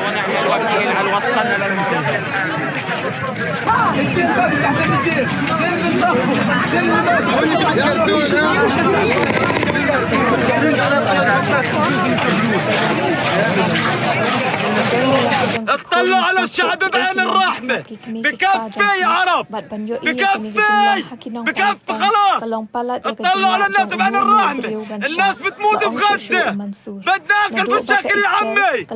ونعم الوكيل على وصلنا للموضوع. اطلعوا على الشعب بعين الرحمة. بكفي يا عرب، بكفي، بكفي خلاص. اطلعوا على الناس بعين الرحمة، الناس بتموت بغزة. بدنا اكل في الشكل يا عمي.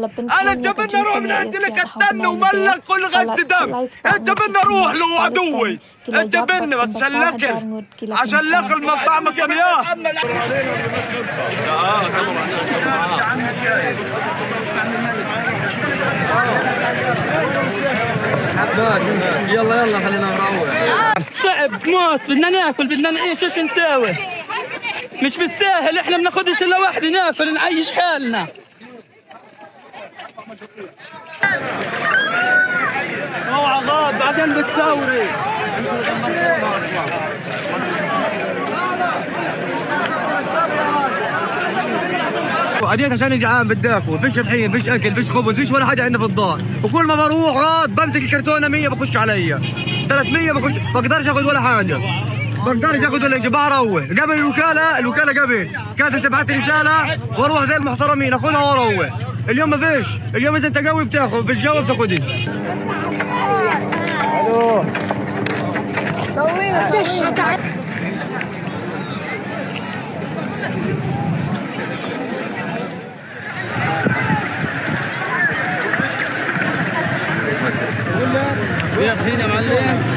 انا انت بدنا اروح من عندي لك التن وملك كل غزة دم. انت بدنا اروح له عدوي، انت بدنا بس عشان الاكل، عشان الاكل من طعمك اياه. يلا يلا خلينا نروح. صعب موت، بدنا ناكل، بدنا نعيش، ايش نساوي؟ مش بالساهل، احنا بناخدش الا وحده ناكل نعيش حالنا. اوعى غاد بعدين بتصوري. اجيت عشان جعان بدي اكل، فيش طحين، فيش اكل، فيش خبز، فيش ولا حاجه عندنا في الدار، وكل ما بروح غاد بمسك الكرتونه 100 بخش علي، 300 بخش، بقدرش اخذ ولا حاجه، بقدرش اخذ ولا شيء، بروح قبل الوكاله، الوكاله قبل كانت تبعت رساله واروح زي المحترمين اخذها واروح. اليوم ما فيش، اليوم اذا انت قوي بتاخذ، مش قوي بتاخذش. الو يا طحين يا معلم.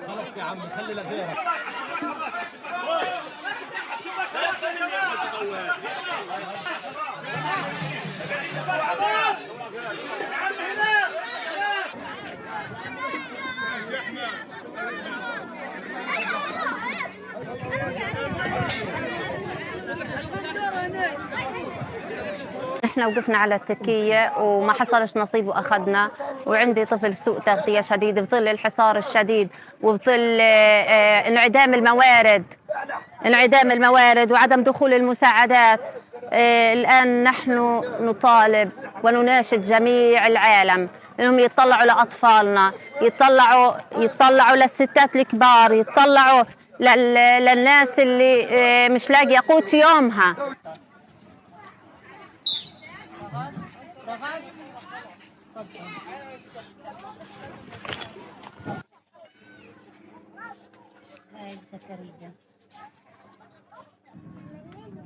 خلص يا عم خلي لغيرك. نحن وقفنا على التكية وما حصلش نصيب وأخذنا، وعندي طفل سوء تغذية شديد بظل الحصار الشديد وبظل انعدام الموارد، انعدام الموارد وعدم دخول المساعدات. الآن نحن نطالب ونناشد جميع العالم إنهم يطلعوا لأطفالنا، يطلعوا للستات الكبار، يطلعوا للناس اللي مش لاقية قوت يومها. هاي زكريا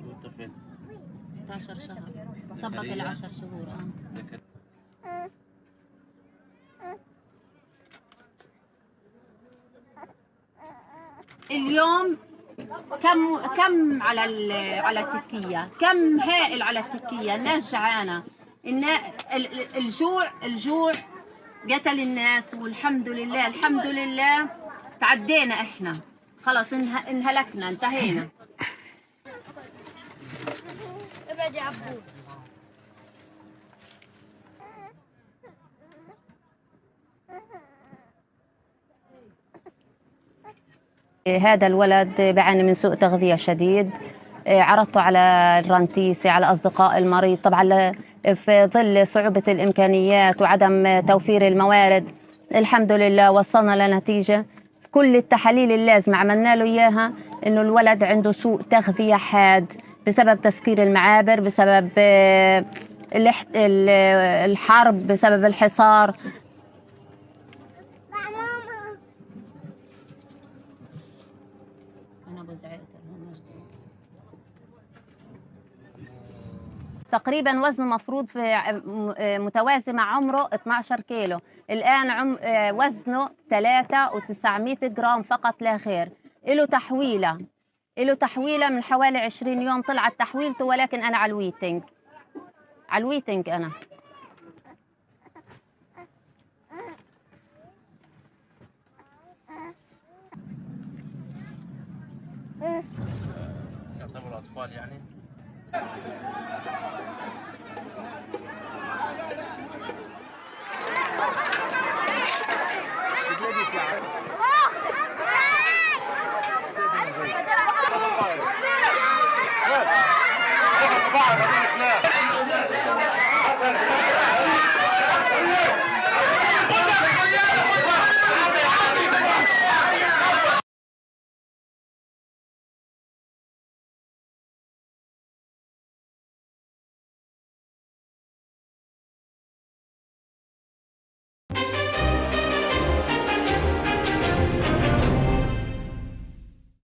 والطفل 11 شهر، طبق ال10 شهور. اليوم كم على التكية، كم هائل على التكية. الناس جعانة، الجوع قتل الناس، والحمد لله الحمد لله تعدينا احنا، خلاص انهلكنا انتهينا. ابعد يا عبود. هذا الولد بعاني من سوء تغذية شديد، عرضته على الرنتيسي، على أصدقاء المريض، طبعا في ظل صعوبة الإمكانيات وعدم توفير الموارد. الحمد لله وصلنا لنتيجة، كل التحاليل اللازمة عملنا له إياها، إنه الولد عنده سوء تغذية حاد بسبب تسكير المعابر، بسبب الحرب، بسبب الحصار. أنا ابو زعيتر، هو مجدول. تقريبا وزنه مفروض في متوازي مع عمره 12 كيلو، الآن وزنه 3,900 جرام فقط لا غير. له تحويلة من حوالي 20 يوم طلعت تحويلته، ولكن أنا على ال waiting، على ال waiting أنا. يعتبروا أطفال يعني.